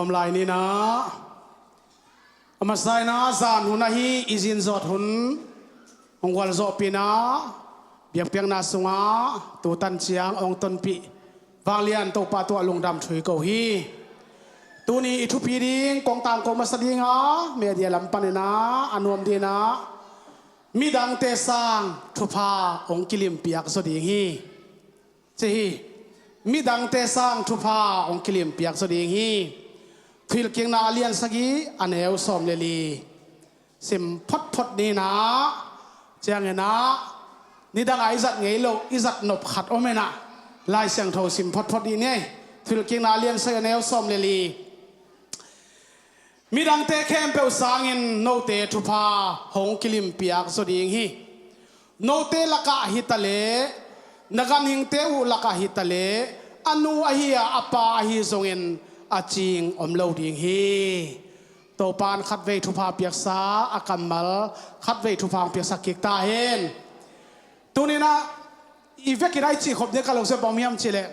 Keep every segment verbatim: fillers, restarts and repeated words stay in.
Om lai ni na. A masa in ah zan hun ahi i zin zawt hun hong gualzawhpih in ah biakpiakna sungah tu tan ciang hong tonpih vanglian Topa tungah lungdam thu i ko hi. Tuni i thupi ding kong tangko masa ding a, media lam panin ah a nuam ding in ah midangte sang thupha hong kilimpiak zaw ding hi, ci hi. Midangte sang thupha hong kilimpiak zaw ding hi. Thuhilhkikna a lian sagih a neu sawm le li sim photphot ni na. Ciangin ah nidang a i zat ngei lo, i zat nop khat om in ah Lai Siangtho sim photphot dih ni. Thuhilhkikna a lian sagih a neu sawm le li. Midangte khempeuh sangin note thupha hong kilimpiak zaw ding hi. Note lakah hi ta leh, na ganhingte uh lakah hi ta leh, a nu ahi a, a pa ahi zongin a cing om lo ding hi. Topa in khatvei thupha piaksa, a kammal khatvei thupha hong piaksak kik ta hen. Tuni in ah i vekin ah i cih khop ding ka lo se bang hiam cih leh,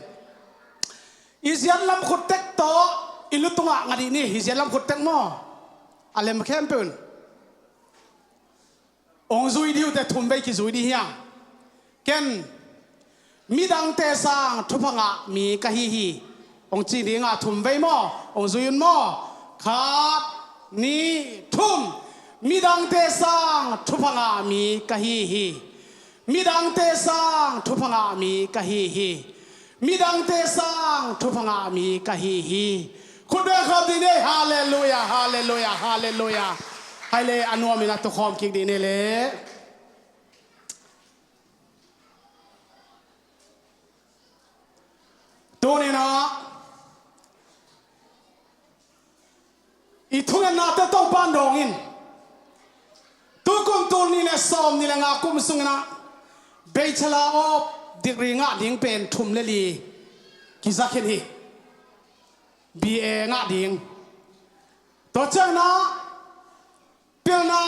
i ziat lam khut tek tawh i lu tungah nga dih ni. Hi ziat lam khut tek maw? A lem khempeuh in hong zui dih uh teh thum vei kizui dih hi hang. Ken midangte sang thupha ngah mi ka hi hi. Hong ci ding a, thum vei maw? Hong zui un maw? Khat, nih, thum. Midangte sang thupha ngah mi ka hi hi. Midangte sang thupha ngah mi ka hi hi. Midangte sang thupha ngah mi ka hi hi. Khut beng khawm dih ni. Halleluia, halleluia, halleluia. Hai le a nuam in ah tukhawm kik dih ni le. Tuni in ah i thungennate Topa in dawng in, tu kum tul nih le sawm nih le nga kum sungin ah Bachelor of Degree ngah ding pen thum le li kiza khin hi. B A ngah ding. Tua ciangin ah pilna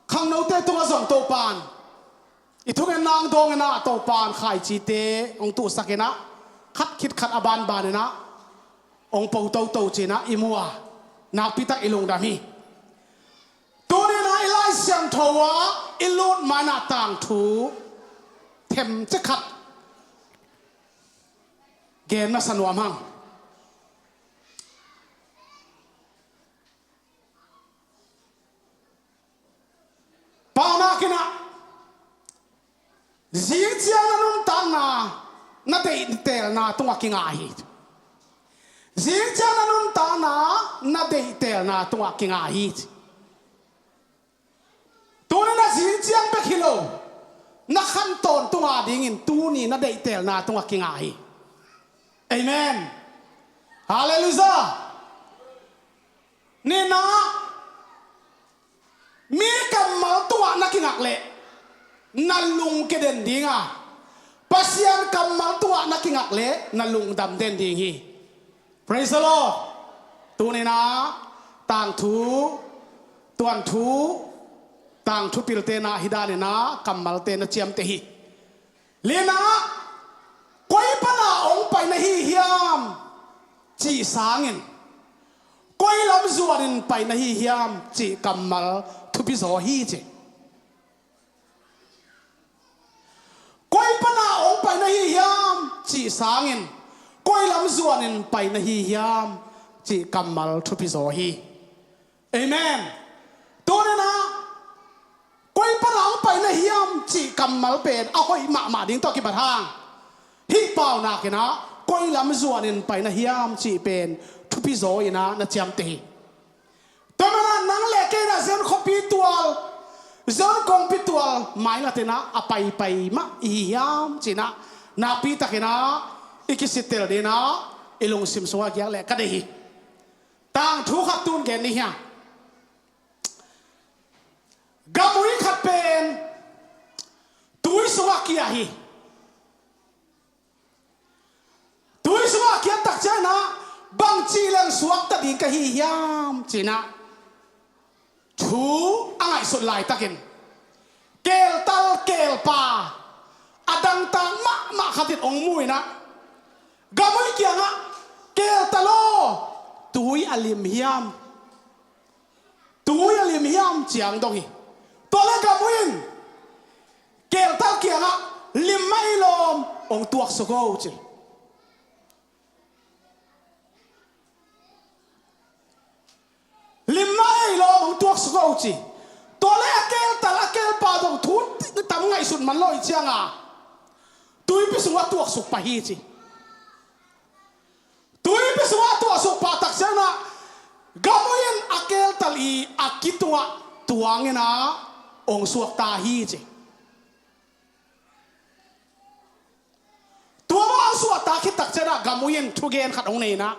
khangnote tungah zong Topa in i thungenna hong dawng in ah, Topa in khaicite hong tuhsak in ah, khat khit khat a banban in ah hong po toto ci-in ah i mu a, nakpi tak i lungdam hi. Tuni in ah i Lai Siangtho ah i lut ma-in ah tangthu themcik khat gen masa nuam hang. Paunak in ah, zing ciang na nuntakna na deihtelna tungah kingah hi. Zing ciang na nuntakna na deihtelna tungah kingah hi. Tuni na zing ciang bek hi lo, na khan tawntung a dingin tuni na deihtelna tungah kingah hi. Amen. Halleluia. Nihna, mi kammal tungah na kingak leh na lungke den ding a, Pasian kammal tungah na kingak leh na lungdam den ding hi. Praise the Lord. Tuni-in ah tangthu, tuanthu, tangthu pilte in ah hih danin ah kammalte na ciamteh hi. Lina, koi pana hong pai na hi hiam cih sangin, koi lam zuanin pai na hi hiam cih kammal thupi zaw hi ci. Koi pana hong pai na hi hiam cih sangin, koi lam zuanin pai na hi hiam cih kammal thupi zaw hi. Amen. Tuni-in ah koi pana hong pai na hiam cih kammal pen a hoih mahmah ding tawh kibat hang, hih paunak in ah koi lam zuanin pai na hiam cih pen thupi zaw in ah na ciamteh hi. Tua manin ah nang le kei in ah Zion khuapi tual, Zion kongpi tual maingat in ah a paipai mah i hi hiam cih in ah nakpi takin ah i kisittel dingin ah i lungsim sungah giak leh ka deih hi. Tangthu khat tun gen ni hiam? Gamui khat pen tui sungah kia hi. Tui sungah a kiat tak ciangin ah bangci leng suakta ding ka hi hiam cih in ah thu a ngaihsut laitakin, keltal kelpa a dangtak mahmah khat in hong mu in ah, gamui kiangah, "Keltal aw, tui a lim hiam? Tui a lim hiam ciang dong hi. Tua le gam ui in keltal kiangah lim mah ei lawm, hong tuaksuk o ci. Lim mah ei lawm, hong tuaksuk o ci. Tua le a keltal a kelpa zong thu tam ngaihsut man lo i cianga tuipi sungah tuaksuk pah hi ci. Tuipi sungah tuaksuk pah tak ciangah gam ui in a keltal i a kitungah tuang inah hong suakta hi ci. Tua bang a suahtak khit tak ciangah gam ui in thugen khat hong nei inah,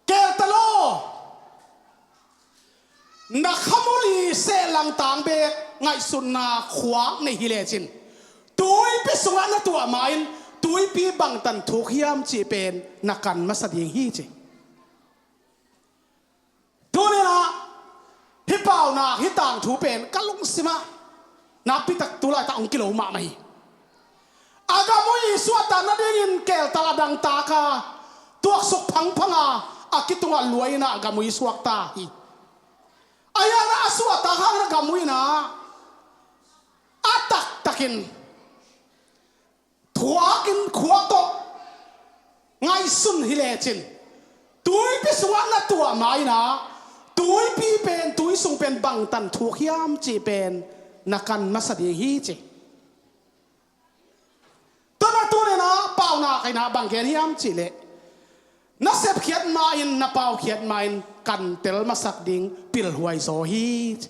keltal aw, na khamul i sehlang tang beek ngaihsutna khuak nei hi lecin tuipi sungah na tuah ma-in tuipi bangtan thuk hiam cih pen na kan masa ding hi ci. Tuninah hih paunak, hih tangthu pen ka lungsimah nakpitak tu laitak hong kilo mahmah hi. A gam ui suahtak nadingin keltal a dangtaka tuaksuk phangphanga a kitungah luai inah a gam ui suakta hi. A hianah a suahtak hangin a gam ui inah a taktakin thuakin khuak tawh ngaihsun hi lecin tuipi sungah na tuah ma-inah tuipi pen, tui sung pen bangtan thuk hiam cih pen na kan masa ding hi ci. Tua na tuninah paunak inah bang gen hiam cihleh, na sepkhiat ma-in, na paukhiat ma-in kantel masak ding pilhuai zaw hi ci.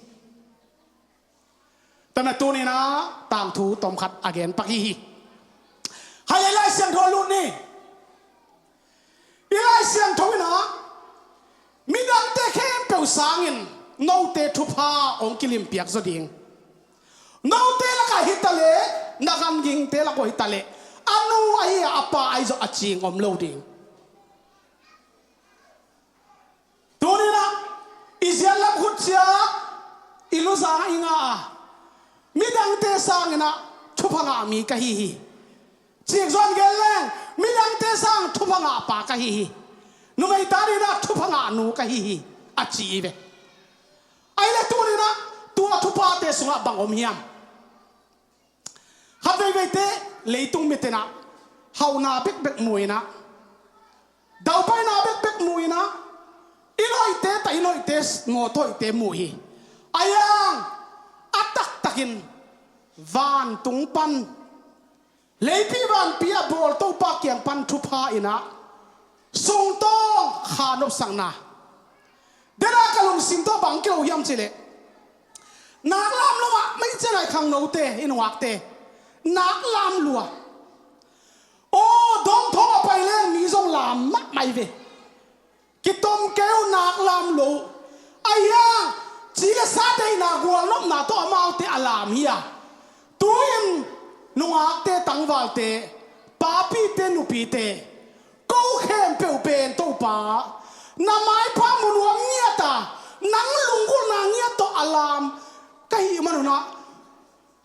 Tua na tuninah tangthu tomkhat a gen pak hi hi. Hai le Lai Siangtho a lut ni. I Lai Siangtho inah midangte khempeuh sangin note thupha hong kilimpiak zaw ding. Note lakah hi taleh, na gangingte lak uh hi taleh, a nu ahi a, a pa ahi zong a cing om lo ding. Tuninah i ziatlam khut ciat i luzang i ngah a, midangte sanginah thupha ngah mi ka hi hi. Cikzon gen leng, midangte sang thupha ngah pa ka hi hi. Numei ta dinah thupha ngah nu ka hi hi, a ci hi ve. Ahi le tuninah tua thuphate sungah bang om hiam? Khat veiveite leitung mitenah hauhna bekbek mu inah, daupaina bekbek mu inah, i hoihte, ta i hoihte, mawtaw hoihte mu hi. A hiang a taktakin vantung pan, leipi vanpi a bawl Topa kiang pan thupha inah sungtawng kha nopsakna. Dena ka lungsim tawh bang kilo hiam cihleh, nak lam lo mah, mei ciangai khangnote, i nungakte, nak lam lua. Aw, dawngthaw a pai leng mi zong lam mahmah hi ve. Kitom kei uh, nak lam lo uh. A hiang ci le sa deihna gualnopna tawh amaute a lam hi a. Tu-in nungakte, tangvalte, papite, nupite, ko khempeuh pen Topa na maipha mu nuam ngiat a, nang lunggulhna ngiat tawh a lam ka hih manunah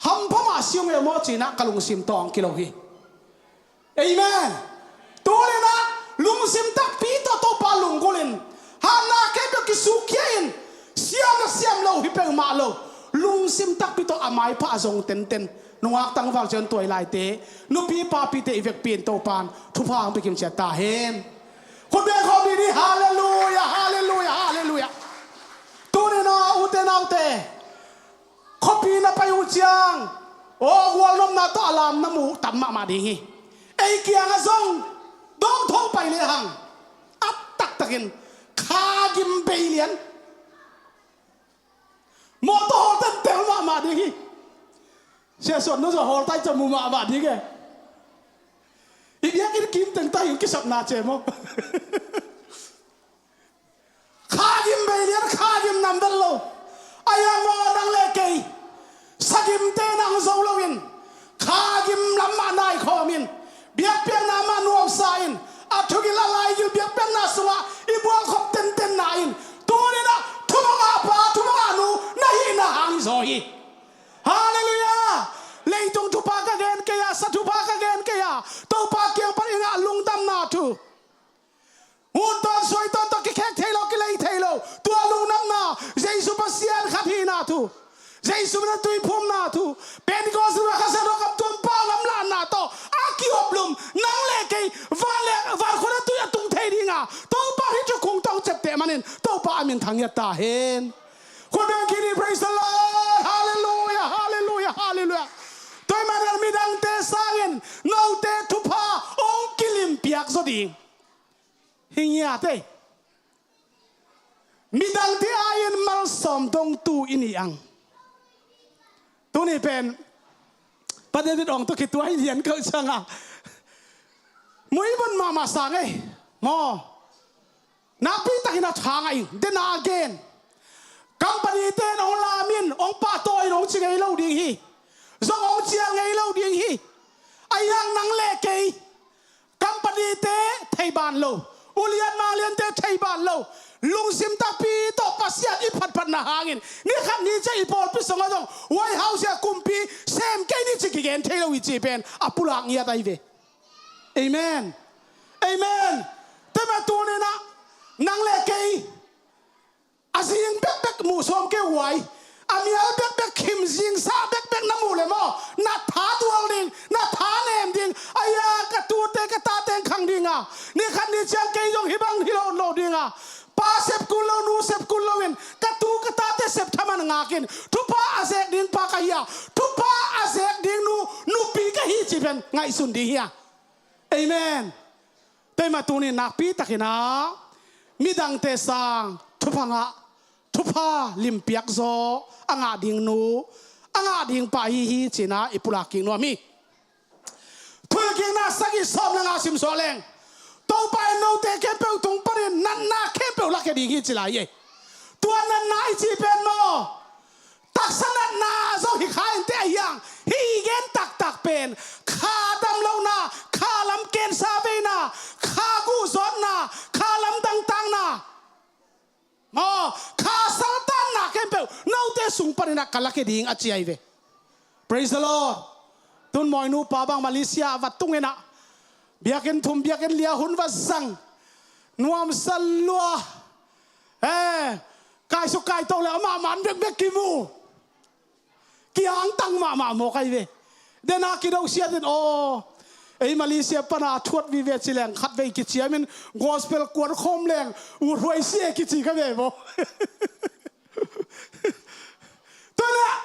hampha mah si ung e maw cinah ka lungsim tawh hong kilo hi. Amen. Tuninah lungsim takpi tawh Topa lunggulhin, hatna khempeuh kisukkhia in, siam le siam lo hi peuhmah lo, lungsim takpi tawh a maipha a zong tenten, nungak tangval cian tuai laite, nupi papite i vekpi in Topan thupha hong pia kimciat ta hen. Khut beng khawm ni ni. Halleluia, halleluia, halleluia. Tuninah ute naute, khuapi na pai uh ciang, aw, gualnopna tawh a lam na muh tam mahmah ding hi. Ei kiangah zong dawngthaw pai lehang a taktakin kha gim bei lian, mawtaw hawl tentel mahmah ding hi. Sia Suan, no zong hawl tai, ca mu mahmah ding e. I biakinn kim teng tai hong kisapna cem aw. Kha gim bei lian, kha gim nam vel lo. A hiang maw, nang le kei sagimte nang zo loin kha gim lam mah nai khawmin, biakpiakna mah nuamsa in, a thugil a laigil biakpiakna sungah i bualkhop tentenna in, tuninah thupha ngah pa, thupha ngah nu na hihna hang hi zaw hi. Halleluia. Leitung thupha ka gen kei a, sa thupha ka gen kei a, Topa kiang pan i ngah lungdamna thu Jesu min a tuiphumna thu, Pentecost ni a Kha Siangtho kamtuam pau lamlahna tawh a ki-oplum nang le kei van le van khua a tui a tung thei dinga Topa hih thukhun tawh hong ciapteh manin Topa a min thang ngiat ta hen. Khut beng kik ni. Praise the Lord. Halleluiah, halleluiah, halleluiah. Tua ahih manin midangte sangin note thupha hong kilimpiak zaw ding hi ngiat ei. Midangte aiin malsawm dongtu i hi ang. Tuni pen Pa David Ong tawh kituak hi lian kha cianga muibun mahmah sang ei maw. Nakpi takin a thang a ing dena a gen. Company-te in hong lam in hong pahtawi in hong ci ngei lo ding hi. Zong hong cial ngei lo ding hi. Ahi hang nang le kei company-te theiban lo, ulian mangliante theiban lo, lungsim takpi tawh Pasian i phatphatna hangin ni khat ni ciang i pawlpi sungah zong White House ah kumpi sem kei ni ci kigen thei lo hi cih pen a pulak ngiat ahi ve. Amen. Amen. Tua ahih manin tuni-in ah nang le kei a zing bekbek muh sawm kei uh ai. A mial bekbek, khim zingsa bekbek na muh leh maw, na tha tual ding, na tha nem ding. Ahi a, ka tute ka tate hong khang dinga, ni khat ni ciang kei zong hih bang hi lo lo dinga, pa sep kul lo, nu sep kul loin ka tu ka tate sep thaman ngakin thupha a zek ding pa ka hi a, thupha a zek ding nu, nupi ka hi cih pen ngaihsun ding hi a. Amen. Tua ahih manin tuni nakpi takin ah midangte sang thupha ngah, thupha limpiak zaw a ngah ding nu, a ngah ding pa ahi hi ci-in ah i pulak kik nuam hi. Thuhilhkikna sagih sawm le nga sim suak leng, Topa in note khempeuh tung panin natna khempeuh lakhia ding hi ci lai hi. Tua natna i cih pen maw, taksa natna zong hi kha inteh, ahi hang hih i gen taktak pen kha damlohna, kha lam cancer veina, kha guhzawtna, kha lamdang takna maw, kha saltanna khempeuh note sung panin ah ka lakhia ding a ci ahi ve. Praise the Lord. Tun Mawinu pa bang Malaysia a va tung in ah, biakinn thum biakinn li a hun va zang, nuamsa lua. Eh, kaisuk kaito le amah man bekbek kimu. Kiangtang mahmah mawk ahi ve. Dena kido siat in aw, ei Malaysia pana a thuat vive ci leng khatvei kiciamin gospel kuan khawm leng uthuai sia kici kha ve maw. Tua leh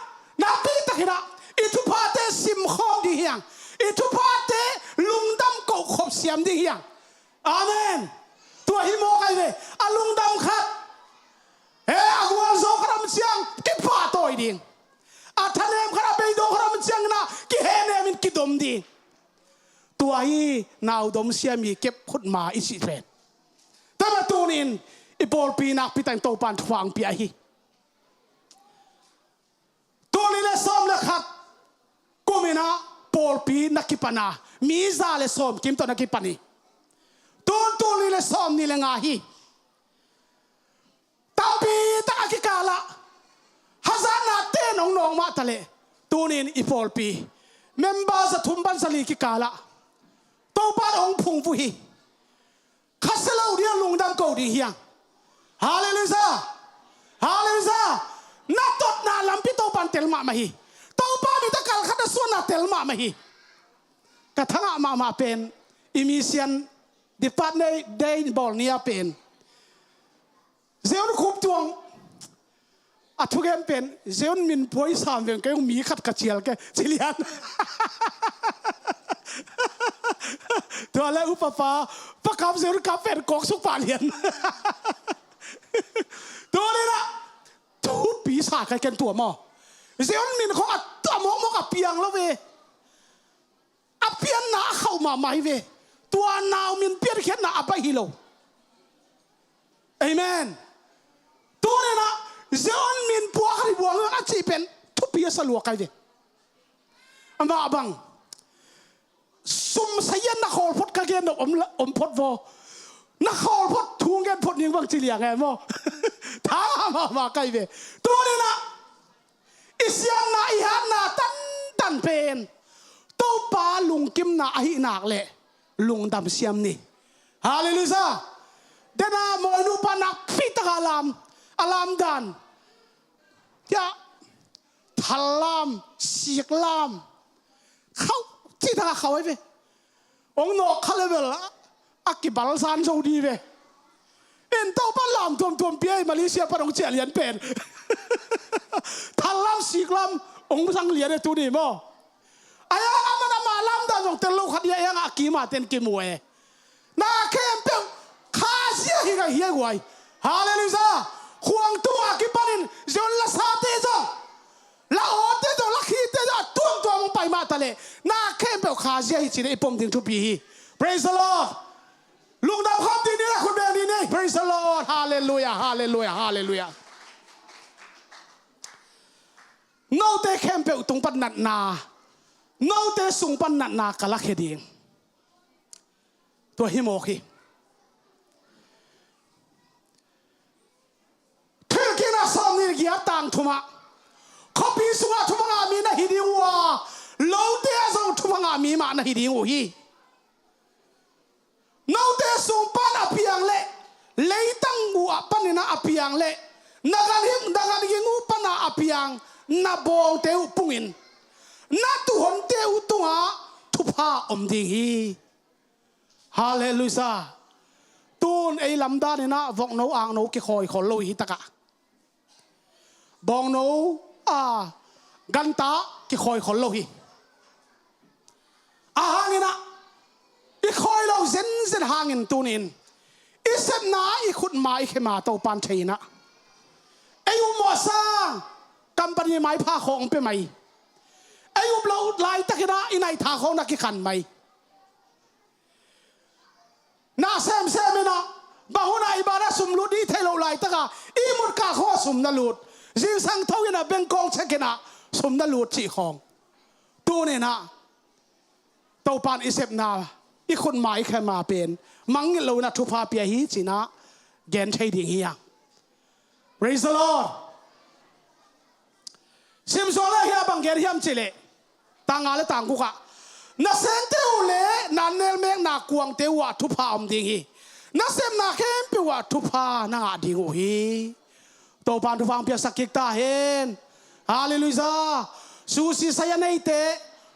nakpi takin ah i thuphate simkhawm ding hi hang, i thuphate lungdam kohkhop siam ding hi hang. Amen. Tua hi mawk ahi ve. A lungdam khat, he, a gualzo khat a om ciang kipahtawi ding. A thanem khat, a beidong khat a om ciangin ah kihenem in kidom ding. Tua hi naudom sia mi kep khutma i cih pen. Tua ahih manin tuni-in i pawlpi nakpi takin Topa'n thupha hong pia hi. Tul nih le sawm le khat kumin ah pawlpi na kipan a, mi za le sawmkim tawh na kipan hi. Tun tul nih le sawmnih le nga hi. Tampi tak a kikal ah hazatna ten hong nawk mah taleh, tuni-in i pawlpi member za thum pan za li kikal ah Topa'n hong phungvuh hi. Khasia lo ding a lungdam ko ding hi hang. Halleluiah. Halleluiah. Na totna lampi Topa'n tel mahmah hi. Topa mit a kal khat a suahna tel mahmah hi. Ka thangah mahmah pen i mission department day bawl ni-a pen Zion Khup Tuang a thugen pen Zion Min Pua i sam veng kei ung, mi khat ka cial kei ci lian. Tua le upapa Pa Kap Zion Kap pen kawksuk pah lian. Tuni-in ah thupi sa kei ken tua maw. Zion Min khawng a tua mawkmawk a piang lo ve. A pianna a khauh mahmah hi ve. Tua nau min piankhiatna a baih hi lo. Amen. Tuni-in ah Zion Min Pua khat hi buang a cih pen thupi a sa lua kei ve. Amah bang sum sa hian na khawl phot ka gen lo om la, om phot vaw. Na khawl phot thu gen phot ning bang ci liang e maw. Thang mahmah kei ve. Tuni-in ah i siamna, i hatna tantan pen Topa lungkimna ahih nak leh lungdam siam ni. Halleluiah. Dena Mawinu pa nakpi tak a lam, a lam dan. Tia Thallam, siklam, khauh, cih takah khauh ahi ve. Hong nawk kha leh bel a, a kibalzan zo ding ve. In Topa lam tuamtuam pia hi, Malaysia pan hong ciah lian pen. Thallam siklam hong zang lian e tuni maw. Ahi hang aman ama lamdang zong tel lo kha ding, ahi hang a kima ten kimu e. Na khempeuh kha zia hi ngai hi a guai. Halleluiah. Khuang tungah kipanin Zion lasate zong, la awte zong, la khite zong a tuamtuam hong pai mah taleh na khempeuh kha zia hi cih i pom ding thupi hi. Praise the Lord. Lungdam khawm ding ni, la khut beng ding ni. Praise the Lord. Halleluiah, halleluiah, halleluiah. Note khempeuh tung pan natna, note sung pan natna ka lakhia ding. Tua hi mawk hi. Thuhilhkikna sawmnih le giat tang thumah, khuapi sungah thupha ngah mi na hi ding uh a, lote ah zong thupha ngah mi mah na hi ding uh hi. Note sung pan a piang leh, leitang uh ah panin ah a piang leh, na ganhing, na ganhing uh pan ah a piang, na bawngte uh pungin, na tuuhonte uh tungah thupha om ding hi. Halleluiah. Tun ei lamdanin ah vokno akno kikhawi khol lo hi takah, bawngno a ganta kikhawi khol lo hi. A hangin ah i khawi lo zenzen hangin tunin i sepna i khutma i khema Topan thei in ah, ei upmawh sang company maipha khawng pia mai. Ei up loh laitakin ah i naitha khawng na kikhan mai. Na semsem in ah, bang hun ah i ban ah sum lut i theih loh laitak ah, ihmut kah khawng ah sum na lut. Zingsang tho in ah, bank kong check in ah sum na lut cih khawng. Tunin ah Topan i sepna, i khutma i khema pen mangngilh lo in ah thupha pia hi ci-in ah gen thei ding hi hang. Praise the Lord. Simsuang le hiah bang gen hiam cih leh, tang nga le tang guk ah, nasengte uh le na nelmekna kuangte uh ah thupha om ding hi. Na sepna khempeuh uh ah thupha na ngah ding uh hi. Topan thupha hong piaksak kik ta hen. Halleluiah. Sushi sai a neite,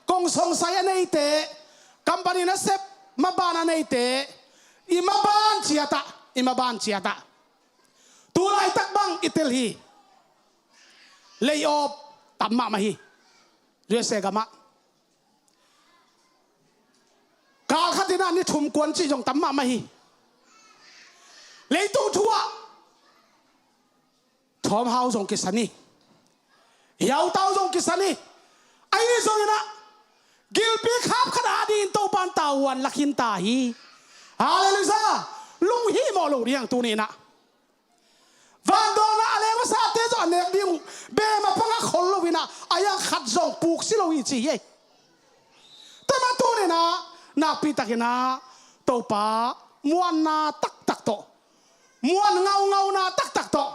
kongsong sai a neite, company nasep maban a neite, i maban ciat ah, i maban ciat ah, tu laitak bang i tel hi. Lay off tam mahmah hi. U S A gamah kal khat in ah ni thum kuan cih zong tam mahmah hi. Leitung thu ah thawmhau zong kisan hi. Hiautau zong kisan hi. Ahi zongin ah gilpi khap khat adingin Topan tavuan la khin ta hi. Halleluiah. Lunghimawh lo ding hi hang tuni in ah. Vandawnna a leng masate zong a nek ding uh, bem a pang a khol lo in ah, a yang khat zong puk si lo hi ci hi. Tua mah tuni in ah nakpi takin ah Topa muanna taktak tawh, muan ngaungauna taktak tawh,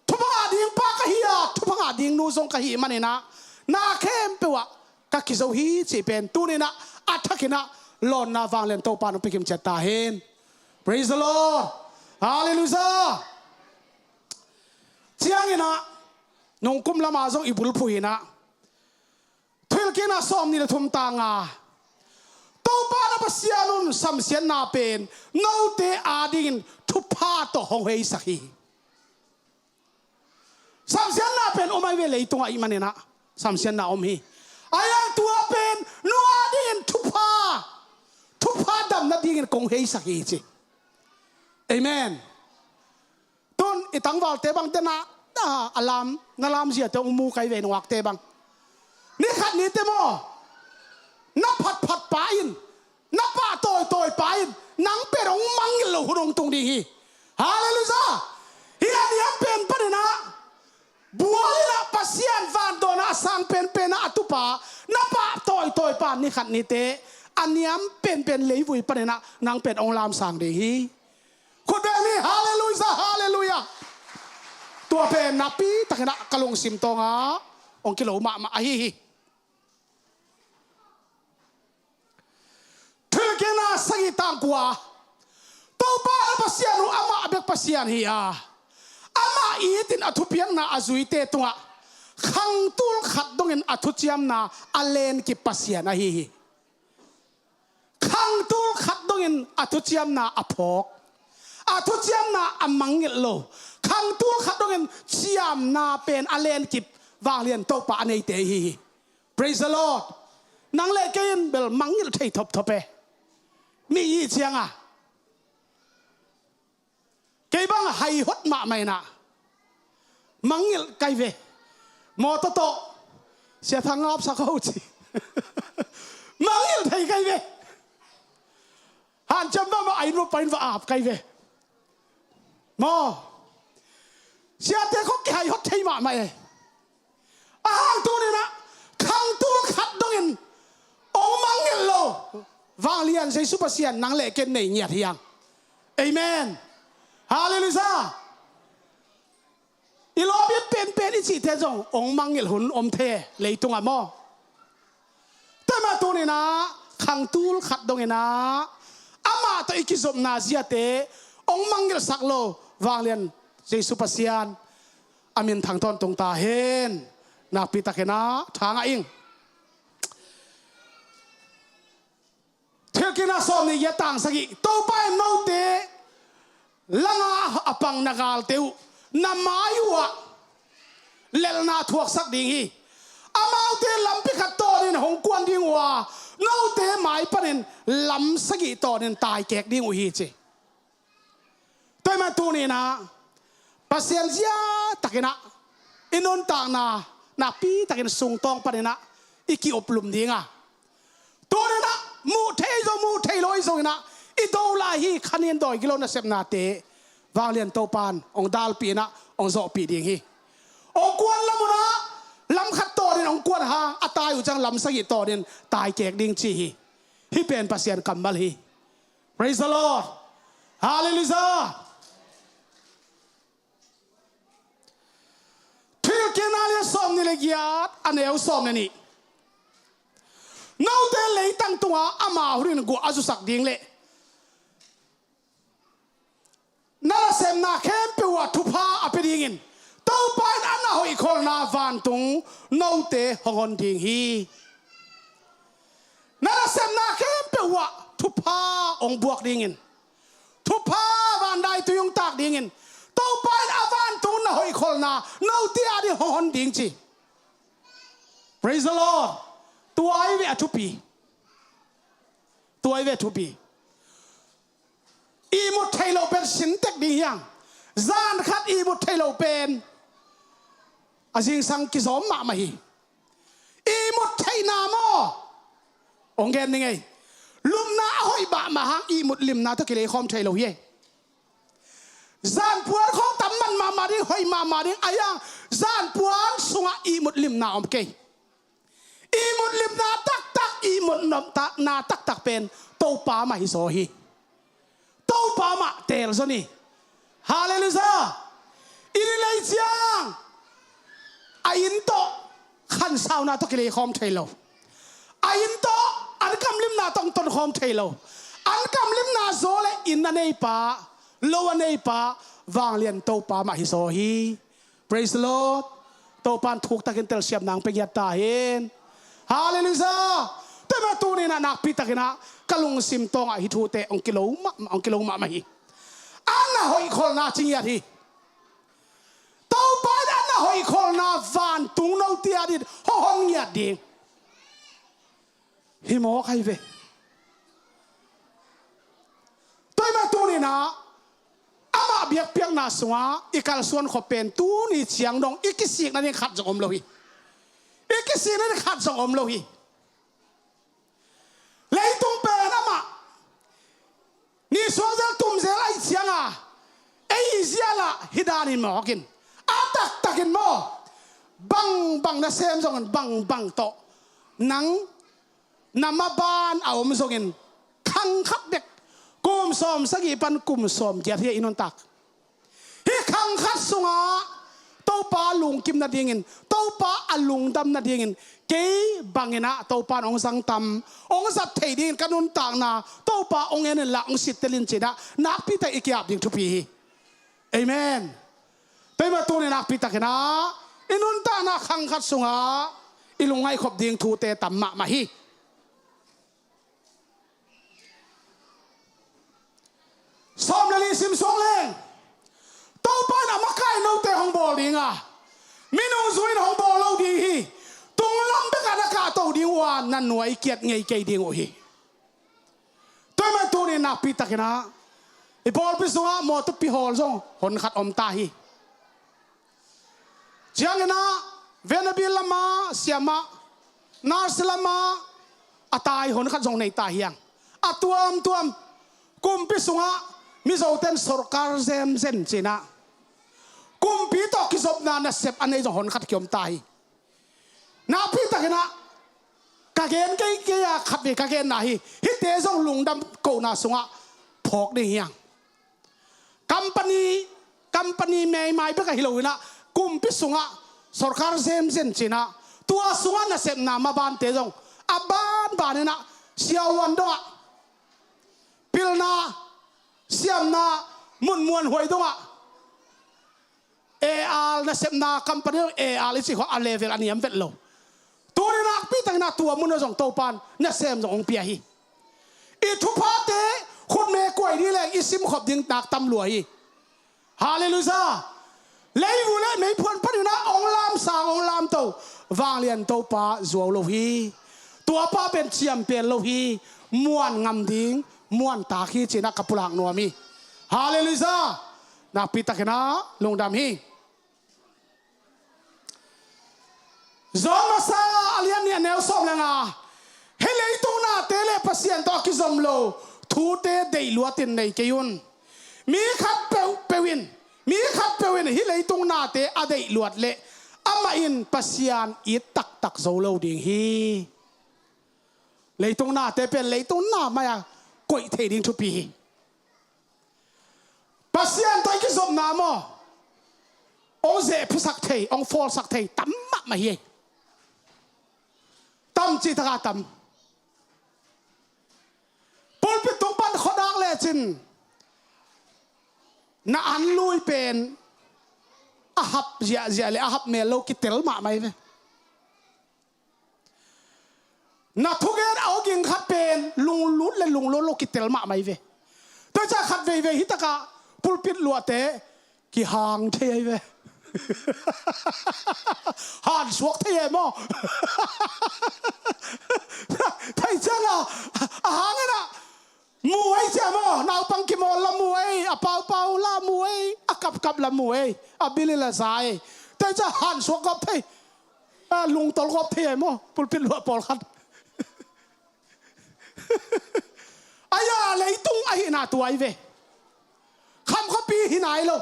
thupha ngah ding pa ka hi a, thupha ngah ding nu zong ka hih manin ah, na khempeuh ah ka kizo hi cih pen tuni in ah a thakin ah lawnna vanglian Topa nong pia kim ciat ta hen. Praise the Lord. Halleluiah. Ciangin ah nungkum lamah zong i bulphuh in ah, Thuhilhkikna sawmnih le thum tang nga, Topa na Pasian un samsiatna pen note adingin thupha tawh hong heisak hi. Samsiatna pen om ahi ve, leitungah i hih manin ah samsiatna om hi. Ahi hang tua pen no adingin thupha, thupha damna dingin kong heisak hi ci. Amen. Tun i tangvalte bang tena, a lam, na lamziate hong mu kai ve, nungakte bang. Ni khat ni teh maw, na phatphat pa in, na pahtawi tawi pa in, nang pen hong mangngilh lo hun hong tung ding hi. Halleluiah. Hih a niam pen panin ah bual in ah, Pasian vandawnna a sang penpen ah a tupa, na pahtawi tawi pa ni khat ni teh a niam penpen leivui panin ah nang pen hong lamsang ding hi. Khut beng ni, halleluiah, halleluiah. Tua pen nakpi takin ah ka lungsim tawngah hong kilo mahmah ahi hi. Thuhilhkikna sagih tang kua, Topa na Pasian uh amah bek Pasian hi a, amah itin a thupiakna a zuite tungah Khangtul khat dongin a thuciamna a lenkip Pasian ahi hi. Khangtul khat dongin a thuciamna a phawk, a thuciamna a mangngilh lo, khangtul khat dongin ciamna pen a lenkip vanglian Topa a neite ahi hi. Praise the Lord. Nang le kei in bel mangngilh thei thopthop e. Mi i cianga kei bang hai hot mahmah inah mangngilh kai ve. Mawtaw tawh Sia Thang ngapsak ho ci. Mangngilh thei kai ve. Hanciam mahmah a inn va pai in va ap kai ve. Maw, siate khawng kihai hot thei mahmah e. A hang tuninah khangtul khat dongin ong mangngilh lo vanglian Jesu Pasian nang le ken nei ngiat hiang. Amen. Halleluiah. I lawmte penpen i cihte zong ong mangngilh hun om thei leitungah maw? Tua mah tuninah khangtul khat donginah amah tawh i kizopna ziate ong mangngilhsak lo vanglian Jesu Pasian a min thang tawntung ta hen. Nakpi takinah thangah ing. Thilkikna sawm nih giat tang sagih. Topa in note langa a pang na galte uh na mai uhah lelhna thuaksak ding hi. Amaute lampi khat tawnin hong kuan ding uh a, note mai panin lam sagih tawnin taikek ding uh hi ci. Tua mah tuninah Pasian zia takinah i nuntakna nakpi takin sungtawng paninah i ki-uplum dinga, tuninah muh thei zong muh thei lo i zonginah i do lai hi. Khanin dawi gilo nasepnate vanglian Topan ong dalpih inah ong zawhpih ding hi. Ong kuan lamunah lam khat tawnin ong kuan hang a tai uh ciang lam sagih tawnin taikek ding ci hi. Hih pen Pasian kammal hi. Praise the Lord. Halleluiah. Thilkikna lian sawm nih le giat a neu sawm le nih. Note leitang tungah ama hunin guah a zusak ding le na nasepna khempeuh ah thupha a pia dingin Topa in a na hoihkholhna vantung note hong hon ding hi. Na nasepna khempeuh ah thupha hong buak dingin, thupha vandaitui hong tak dingin Topa in a vantung na hoihkholhna note ading hong hon ding ci. Praise the Lord. Tua ahi ve a thupi. Tua ahi ve a thupi. Ihmut theih loh pen sintek ding hiang. Zan khat ihmut theih loh pen a zingsang kizawm mahmah hi. Ihmut theihna maw? Ong gen ning ei. Lupna a hoih mahmah hang ihmut limna tawh kileikhawm thei lo hi ei. Zanpuan khawng tam man mahmah ding, hoih mahmah ding a hiang. Zanpuan sungah ihmut limna om kei. Ihmut limna taktak, ihmut nopna taktak pen Topa mah hi zaw hi. Topa mah teel zaw ni. Halleluiah. I ni lei ciang a inn tawh khansauna tawh kileikhawm thei lo. A inn tawh an kamlimna tawh tonkhawm thei lo. An kamlimna zaw le inn a neipa, lo a neipa, vanglian Topa mah hi zaw hi. Praise the Lord. Topan thuktakin telsiam nang pe giat ta hen. Halleluiah. Tua mah tuninah nakpi takinah ka lungsim tawngah hih thute ong kilo mahmah, ong kilo mahmah hi. A na hoihkholhna ci ngiat hi. Topa in a na hoihkholhna vantung note adin hong hon ngiat ding. Hi mawk ahi ve. Tua mah tuninah amah biakpiakna sungah i kalsuan khop pen tuni ciang dong i kisikna ding khat zong om lo hi. I kisikna ding khat zong om lo hi. Leitung pen amah nisuak zel tum zel ahi cianga ei i zialah hih danin mawkin a taktakin maw, bangbang nasem zongin bangbang tawh nang na maban a om zongin khang khat bek kum sawm sagih pan kum sawm giat hi a i nuntak. Hih khang khat sungah Topa lungkim nadingin, Topa a lungdam nadingin kei banginah Topa in hong zangtam, hong zat thei dingin ka nuntakna Topa hong en inla hong sittel in cinah nakpi tak i kiap ding thupi hi. Amen. Tua mah tuni nakpi takinah I nuntakna khang khat sungah i lungngaihkhop ding thute tam mahmah hi. Sawm le li sim suak leng, Topa in a makai note hong bawl ding a, minung zui in hong bawl lo ding hi. Tunglam bekah na kahto ding uh a, na nuai kiat ngei kei ding uh hi. Tua ahih manin tuni nakpi takin ah i pawlpi sungah mawtaw pi hawl zong hon khat om ta hi. Ciangin ah Venabil lamah siamah, nurse lamah a tai hon khat zong nei ta hi hang. A tuamtuam kumpi sungah Mizote in sorkar zemzen ci-in ah kumpi tawh kizopna nasep a nei zong hon khat kiom ta hi. Nakpi takin ah ka gen kei kei a khatvei ka genna hi. Hihte zong lungdam kohna sungah phawk ding hi hang. Company, company meimai bek ahi lo-in ah kumpi sungah sorkar zemzen ci-in ah tua sungah nasepna mabante zong a banbanin ah siavuan dongah pilna, siamna, mun muanhuai dongah A R nasepna company dong, A R i cih khawng a level a niam vet lo. Tuni nakpi takin ah tua mun ah zong Topa in nasem zong hong pia hi. I thuphate khutme kuai ding leng i simkhop ding nak tam lua hi. Halleluiah. Leibu le meiphuan panin ah hong lamsang hong lamto vanglian Topa zuau lo hi. Tuapa pen ciampial lo hi. Muan ngam ding muantak hi ci-in ah ka pulak nuam hi. Halleluiah. Nakpi takin ah lungdam hi. John masa a lian nih a neu sawm le nga. Hih leitung nate le Pasian tawh a kizom lo thute deih luatin nei kei un. Mi khat peuhpeuh in, mi khat peuh in hih leitung nate a deih luat leh amah in Pasian it taktak zo lo ding hi. Leitung nate pen leitung na mai-a koih thei ding thupi hi. Pasian tawh i kizopna maw, hong zehphiasak thei, hong fawlsak thei tam mahmah hi. Tam cih takah tam. Pulpit tung pan khuadak lecin na an lui pen a hap ziahziah le a hap mel lo kitel mahmah hi ve. Na thugen a awging khat pen lunglut le lunglut lo kitel mahmah hi ve. Tua ciang khat veivei hi takah pulpit luahte kihang thei ahi ve. Hansuak thei e maw? Thei ciang a, a hang in ah mu ei cia maw? Naupang kimawl la mu ei, a paupau la mu ei, a kapkap la mu ei, a bil i la za ei. Tua ciang hansuak gawp thei. A lungtol gawp thei ai maw? Pulpit luah pawlkhat. Aia leitung ahihna tua ahi ve. Khamkhuapi hi nai lo.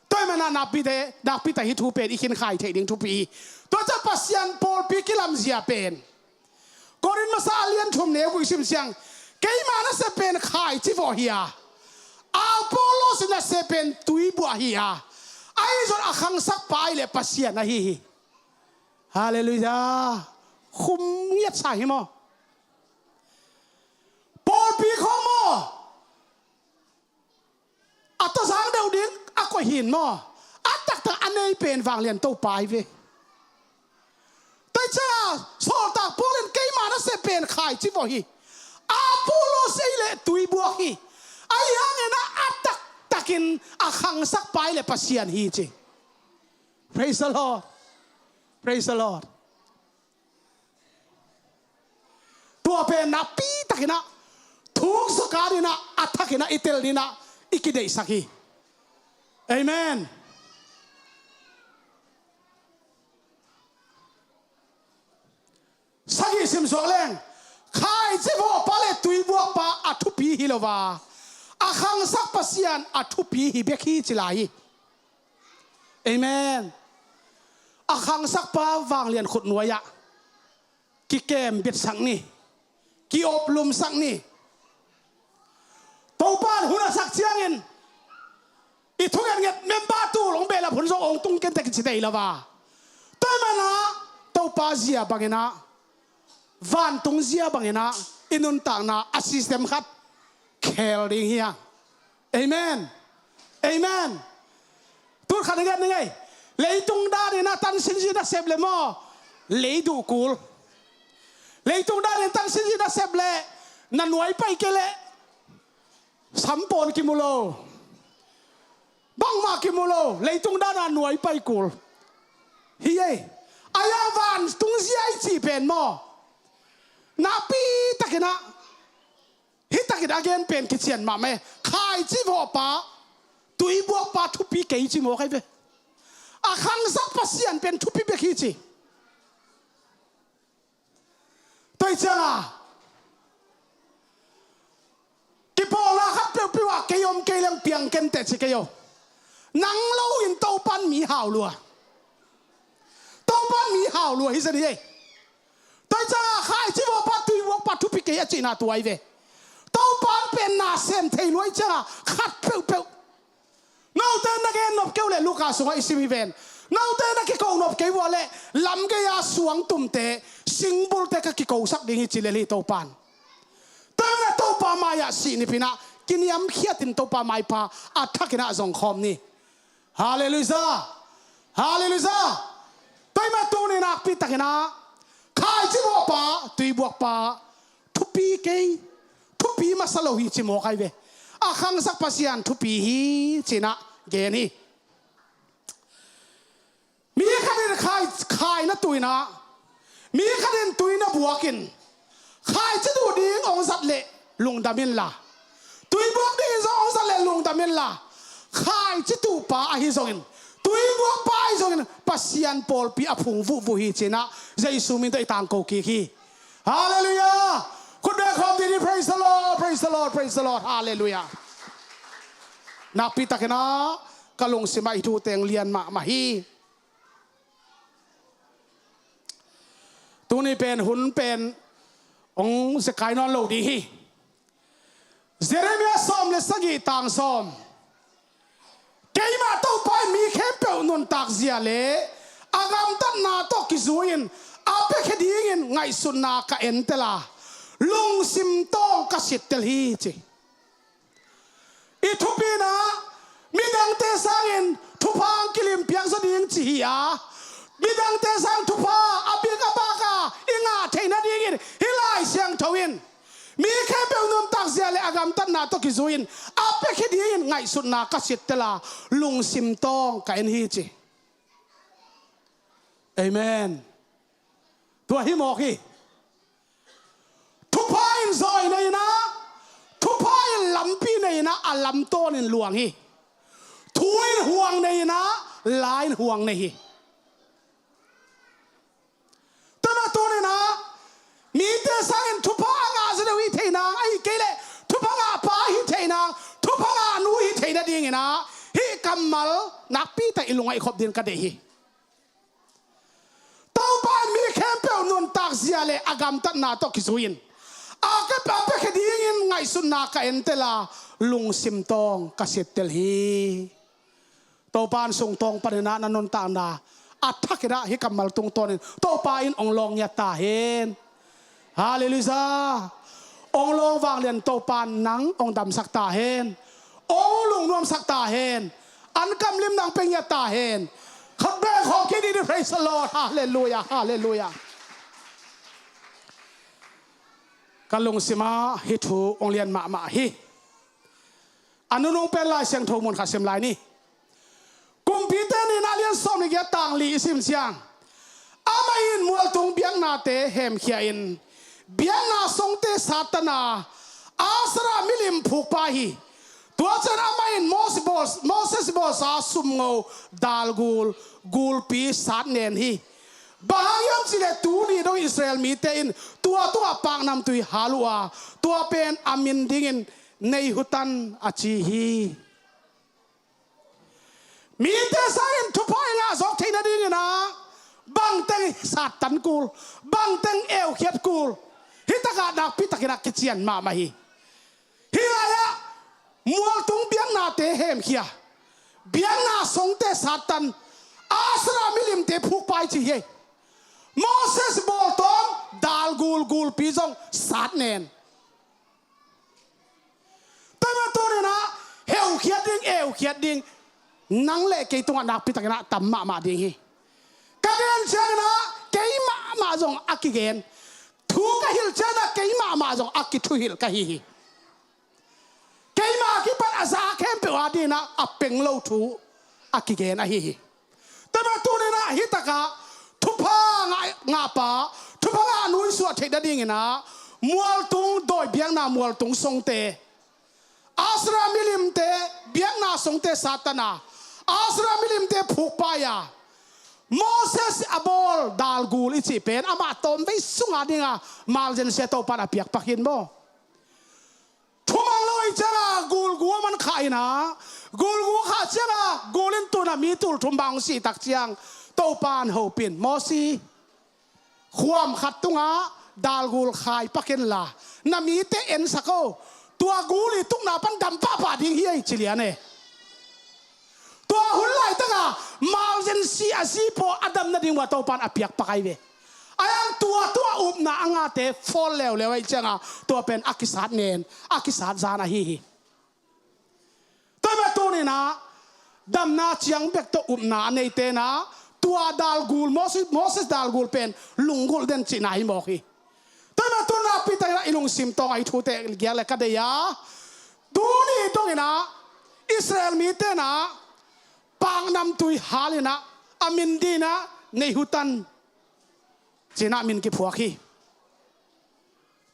Tua ahih manin ah nakpite, nakpite hih thu pen i khinkhai theih ding thupi hi. Tua ciang Pasian pawlpi kilamzia pen Korin masa a lian thum neu guk i sim ciang, keima nasep pen khaici vawh hi a, Apollos in nasep pen tuibuah hi a, ahi zong a khangsak pa ahih leh Pasian ahi hi. Halleluiah. Khum ngiat sa hi maw? Pawlpi khawng maw? A tawzang deuh ding a koih hi in maw? A taktak a nei pen vanglian Topa ahi ve. Tua ciang sawltak Paul in keima nasep pen khaici vawh hi. Apollos ahih leh tuibuak hi. Ahi hangin ah a taktakin a khangsak pa ahih leh Pasian hi ci. Praise the Lord. Praise the Lord. Tua pen nakpi takin ah thuk zakat in ah a thakin ah i tel in ah i kideihsak hi. Amen. Sagih sim suak leng, khaici vawhpa le tuibuakpa a thupi hi lo a, a khangsak Pasian a thupi hi bek hi ci lai hi. Amen. A khangsakpa vanglian khutnuai-ah kikembitsak ni, kioplumsak ni. Topa in hun a sak ciangin i thugen nget member tul hong behlap hun zong hong tung kentek in ci thei lo a. Tua ahih manin ah Topa zia bangin ah, vantung zia bangin ah i nuntakna a system khat khel ding hi hang. Amen. Amen. Tun khat i gen ning ei. Leitung danin a tansin zi nasep le maw, lei duh kul. Leitung danin tansin zi nasep le na nuai pai kei leh sampawn kimu lo, bangmah kimu lo, leitung dana nuai pai kul. Hi ei, a yang vantung zia i cih pen maw, nakpi takin ah, hi takin a gen pen kician mahmah e. Khaici vawhpa, tuibuakpa thupi kei ci mawk ai ve. A khangsak Pasian pen thupi bek hi ci. Tua hi cianga kipawlna khat peuhpeuh ah kei om kei leng piang kenteh ci kei o. Nang lo in Topan mi hau lua. Topan mi hau lua hi zen hi ei. Tua hi cianga khaici vawhpa tuibuakpa thupi kei a cihna tua hi ve. Topan pen na sem thei lua hi cianga khat peuhpeuh. Note na gen nop kei uh leh Luka sungah i sim hi ven. Note na kiko nop kei uh leh lamgei-a suangtumte, singbulte ka kikosak ding hi ci lel hi Topan. Tua hi leh Topa mai-ah sih nipinah kiniamkhiatin Topa maipha a thakinah zongkhawm ni. Halleluiah. Halleluiah. Tua hi mah tuni nakpi takinah khaici vawhpa, tuibuakpa thupi kei, thupi masa lo hi ci mawk ai ve. A khangsak Pasian thupi hi cinah gen hi. Mi khatin khai, khai na tuinah, mi khatin tui na buakin, khaici duh ding hong zat leh lungdam inla, tuibuak dingin zong hong zat leh lungdam inla, khaici tuhpa ahi zongin, tuibuakpa ahi zongin Pasian pawlpi a phung vuhvuh hi cinah Jesu min tawh i tangko kik hi. Halleluiah. Khut beng khawm didi, praise the Lord, praise the Lord, praise the Lord. Halleluiah. Nakpi takinah ka lungsimah i thu teng lian mahmah hi. Tuni pen hun pen hong zekai nawn lo ding hi. Jeremiah sawm le sagih tang sawm. Keimah Topa in mi khempeuh nuntak zia le a gamtatna tawh kizui-in a piakhia dingin ngaihsutna ka entel a, lungsim tawng ka sittel hi ci. I thupina midangte sangin thupha hong kilimpiak zaw ding ci hi a, midangte sang thupha a bik a bak a i ngah theih nadingin hih Lai Siangtho in mi khempeuh nuntak zia le a gamtatna tawh kizui-in a piakhia dingin ngaihsutna ka sittel a, lungsim tawng ka en hi ci. Amen. Tua hi mawk hi. Thupha in zawi nei inah, thupha in lampi nei inah a lamtawnin luang hi. Thu in huang nei inah, la in huang nei hi. Tua mah tuninah mite sangin thupha a ngah zaw deuh hi thei nang, ahi kei leh thupha ngahpa hi thei nang, thupha ngahnu hi thei nadinginah hih kammal nakpi tak i lungah i khop dingin ka deih hi. Topa in mi khempeuh nuntak zia le a gamtatna tawh kizui-in a piakhia dingin ngaihsutna ka entel a, lungsim tawng ka sittel hi. Topa in sungtawng paninah na nuntakna a thakinah hih kammal tungtawnin Topa in hong lawng ngiat ta hen. Halleluiah. Hong lawng vanglian Topa in nang hong damsak ta hen. Hong lungnuamsak ta hen. An kamlim nang pia ngiat ta hen. Khut beng khawm kik didi, praise the Lord. Halleluiah, halleluiah. Ka lungsimah hih thu hong lian mahmah hi. A nunung pen Lai Siangtho mun khat sim lai ni. Kumpite Ni in a lian sawm le giat tang li i sim ciang, amah in mualtung biaknate hemkhia-in biakna songte sattan a, Asherah milim phukpa hi. Tua ciang amah in Moses bawl, Moses bawlsa sumngo, dalgul, gulpi satnen hi. Bang hang hiam cihleh tuni dong Israel mite in tua tungah paknamtui hal uh a, tua pen a min dingin Nehutan a ci hi. Mite sangin thupha i ngah zawk theih nadinginah bangteng sattan kul, bangteng eukhiat kul, hih takah nakpi takinah kician mahmah hi. Hih lai-ah mualtung biaknate hemkhia, biakna songte sattan, Asherah milimte phukpa i ci hi. Moses bawltawm dalgul, gulpi zong satnen. Tua mah tuninah heukhiat ding, eukhiat ding, nang le kei tungah nakpi takin ah tam mahmah ding hi. Ka gen ciangin ah kei mahmah zong a kigen, thu ka hilh ciangin ah kei mahmah zong a kithuhilh ka hi hi. Keima kipat a za khempeuh a dingin ah a peng lo thu a kigen ahi hi. Tua mah tuni-in ah hih takah thupha ngah, ngahpa, thupha ngah nu i suah theih nadingin ah mualtung dawi biakna, mualtung songte, Asera milimte biakna songte satana, Asera milimte phukpai a, Moses a bawl dalgul i cih pen amah tawmvei sunga dinga malzensia Topan a piakpak hi maw. Thumang lo ahih cianga gulgu a man khah in ah, gulgu khah cianga gul in tun a mi tul thum bang hong sih tak ciang Topan hopih in, Mosi, khuam khat tungah dalgul khai pak inla na mite ensak o, tua gul i tukna pan dam pahpah ding hi ei, ci lian e. Tua hun laitaka malzensia a zipaw a dam nading uh a Topan a piakpak ahi ve. Ahi hang tua, tua upna a ngahte fawl leuleu ahih cianga tua pen a kisat ngen, a kisat zan ahi hi. Tua mah tuni-in ah damna ciang bek tawh upna a neite in ah tua dalgul, Moses, Moses dalgul pen lunggulh den cihna hi mawk hi. Tua mah tuni-in ah nakpi takin ah i lungsim tawng ah i thute giak le ka deih a, tuni dongin ah Israel mite in ah paknamtui hal in ah a min dingin ah Nehutan ci-in ah min kiphuak hi.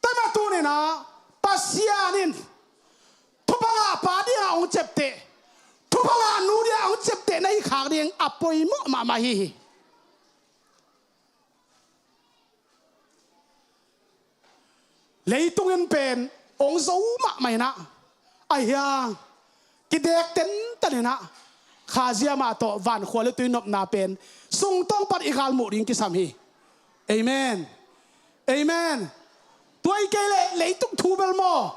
Tua mah tuni-in ah Pasian in thupha ngahpa dingin hong ciapteh, thupha ngah nu dingin hong ciapteh na hi khak ding a poimawh mahmah hi hi. Leitung in pen hong zo mahmah in ah, ahi hang kidek tentan in ah khazia mah tawh vankhua le tui nopna pen sungtawng pan i galmuh ding kisam hi. Amen. Amen. Tua hi kei leh leitung thu bel maw,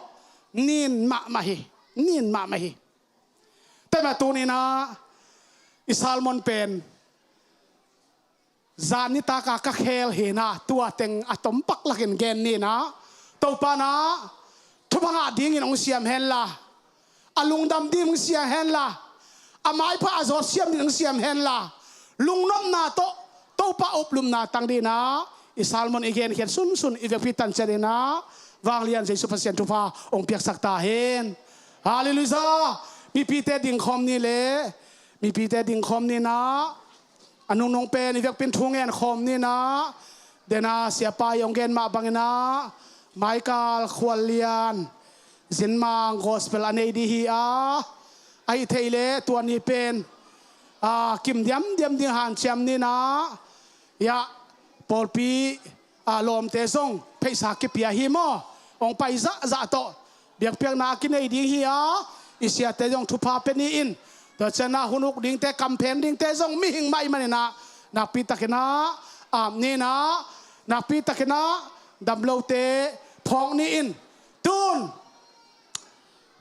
nin mahmah hi. Nin mahmah hi. Tua mah tuni-in ah i sermon pen zan nitaka ka khel hi in ah tua teng a tompak lakin gen ni in ah, Topa in ah thupha ngah dingin hong siam henla, a lungdam ding hong siam henla, a maipha a zawt siam ding hong siam henla, lungnopna tawh Topa uplupna tang dingin ah i sermon i genkhiat sunsun i vekpi tan ciat in ah vanglian Jesu Pasian thupha hong piaksak ta hen. Halleluiah. Mipite dingkhawm ni le, mipite dingkhawm ni in ah, a nungnung pen i vekpi in thu ngen khawm ni in ah, den a siapa i hong gen mah bangin ah Michael Khual Lian Zinmang gospel a nei ding hi a, ahih theih leh tua ni pen a kim diamdiam ding hanciam ni in ah, ya, pawlpi a lawmte zong pheisa kipia hi maw, hong pai zahzah tawh biakpiakna a kinei ding hi a, i siate zong thupha pia ni in. Tua ciangin ah hun uk dingte, kampheng dingte zong mihing mah ahih manin ah nakpi takin ah ap ni in ah, nakpi takin ah damlote phawk ni in. Tun,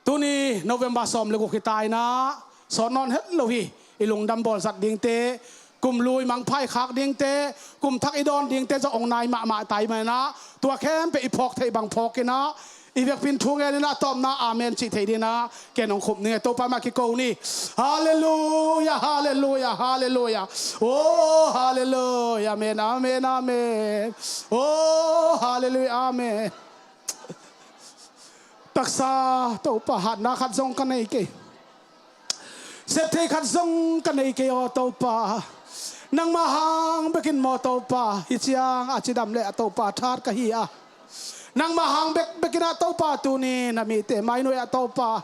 tuni November sawm le guk hi ta in ah, sawt nawn het lo hi. I lungdam bawlzat dingte, kum lui mangpha i khak dingte, kum thak i dawn dingte zong hong nai mahmah ta ahih manin ah, tua khempeuh i phawk theih bang phawk in ah, i vekpi in thu ngen in ah, a tawpna amen cih theih dingin ah ken hong khum ning e. Topa mah kiko ni. Halleluiah, halleluiah, halleluiah. Oh, halleluiah, amen, amen, amen. Oh, halleluiah, amen. Taksa Topa, hatna khat zong ka nei kei. Sep thei khat zong ka nei kei aw Topa. Nangmah hang bekin maw Topa, hih ciang a cidam leh a Topa that ka hi a, nangmah hang bekbek in ah Topa tuni na mite mai nuai ah Topa,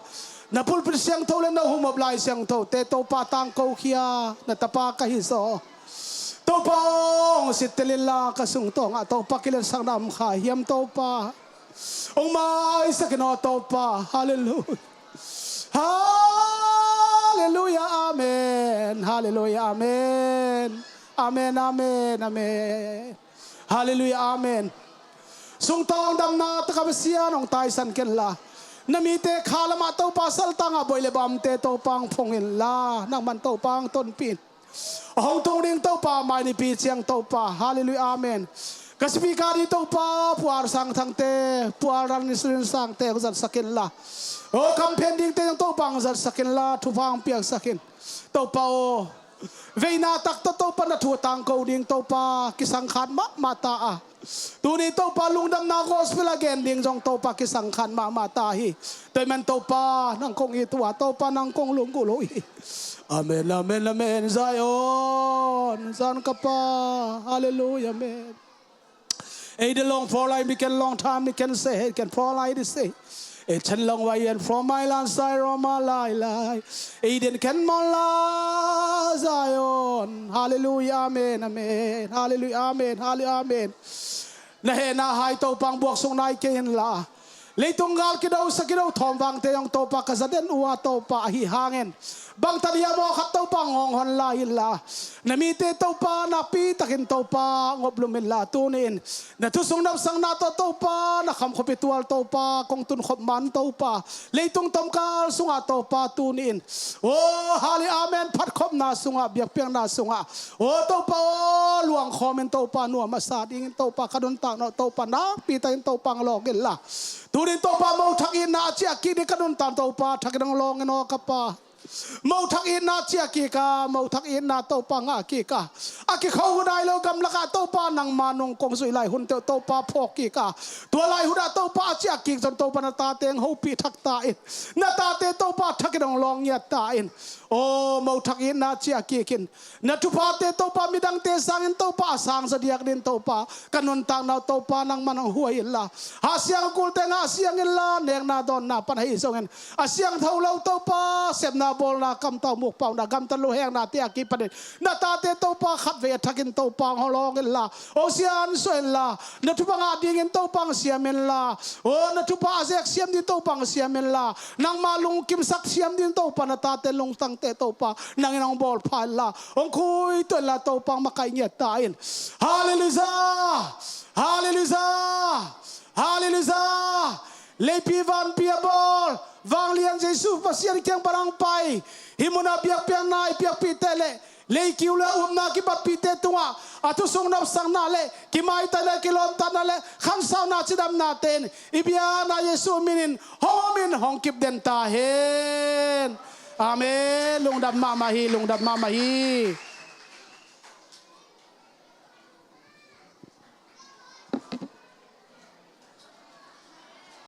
na pulpit siangtho le na humop lai siangthote Topa tangkokhia na tapa ka hi zaw. Topa aw, hong sittel inla ka sungtawngah Topa kiletsakna om kha hiam Topa. Hong maisak in aw Topa. Halleluiah. Halleluiah, amen. Halleluiah, amen. Amen, amen, amen. Halleluiah, amen. Sungtawng damna taka Pasian hong taisan kenla, na mite kha lamah Topa saltangah boi le bamte Topa hong phong inla, nangman Topa hong tonpih in. Hong tung ding Topa, mai nipi ciang Topa. Halleluiah, amen. Ka speaker ding Topa, Pu Ar Sang Thangte, Pu Ar Ran Israel Sangte hong zatsak inla, aw, kam phen dingte zong Topa hong zatsak inla, thupha hong piaksak in. Topa aw, veina tak tawh Topa na thu tangko ding Topa kisangkhat mahmah ta a, tuni Topa lungdamna gospel a gen ding zong Topa kisangkhat mahmah ta hi. Tua ahih man Topa nang kong it uh a, Topa nang kong lunggulh uh hi. Amen, amen, amen. Zion, Zion ka pa. Halleluiah, amen. Ei, the long for life, we can long time, we can say, hey, can for life, this say. Ei, chen long wai and from my land, sai Roma lai lai. Ei, den ken mon la Zion. Halleluiah, amen, amen. Halleluiah, amen, halleluiah, amen. Na hehna hai Topa hong buaksuk nai kei inla, leitung gal kidosa kido thawm vangte zong Topa ka za den uh a, Topa ahi hangin bangtan hiam aw khat Topa hong hon lai inla, na mite Topa nakpi takin Topa hong oplum inla, tuni-in na thusung nopsakna tawh Topa na khamkhop i tual Topa kong tunkhop man Topa, leitung tomkal sungah Topa tuni-in, aw, hali amen, phatkhopna sungah, biakpiakna sungah, aw Topa aw, luangkhawmin Topa nuam a sa dingin Topa ka nuntakna uh Topa nakpi takin Topa hong lawng inla, tuni-in Topa mothak itna a ciah kik ding ka nuntak Topa thakin hong lawng in aw ka pa. Mothak itna ciah kik a, mothak itna Topa ngah kik a, a kikho hun nai lo gamlakah Topa nangma nung kong zuih lai hunte uh Topa phawk kik a, tua lai hunah Topa a ciah kik zong Topa na tate hong hopih thak ta in, na tate Topa thakin hong lawng ngiat ta in. Aw, mothak itna ciah kik in. Na thuphate Topa midangte sangin Topa a sang zaw diak dingin Topa ka nuntakna uh Topa nangman hong huai inla, hahsiang a kulte ngahsiang inla, nekna dawnna pan ahi zongin a siangtho lo Topa sepna bawlna kamtau mukpauna gamtat luheknate a kipanin na tate Topa khatvei a thakin Topa hong lawng inla, hong siansuah inla, na thupha ngah dingin Topa hong siam inla, aw, na thupha a zek siam ding Topa hong siam inla, nangma lungkimsak siam ding Topa na tate lungtangte Topa nangin hong bawlpha inla, hong khuituah inla, Topa hong makaih ngiat ta in. Halleluiah! Halleluiah! Halleluiah! Leipi vanpi a bawl vanglian Jesu Pasian kiang pan hong pai, hih munah biakpiakna i piakpihte le leikiu le upna kibappihte tungah a thusung nopsakna le kimaitai le kilawmtatna le khansauna cidamnate in i biakna Jesu minin hong omin hong kip den ta hen. Amen. Lungdam mahmah hi, lungdam mahmah hi.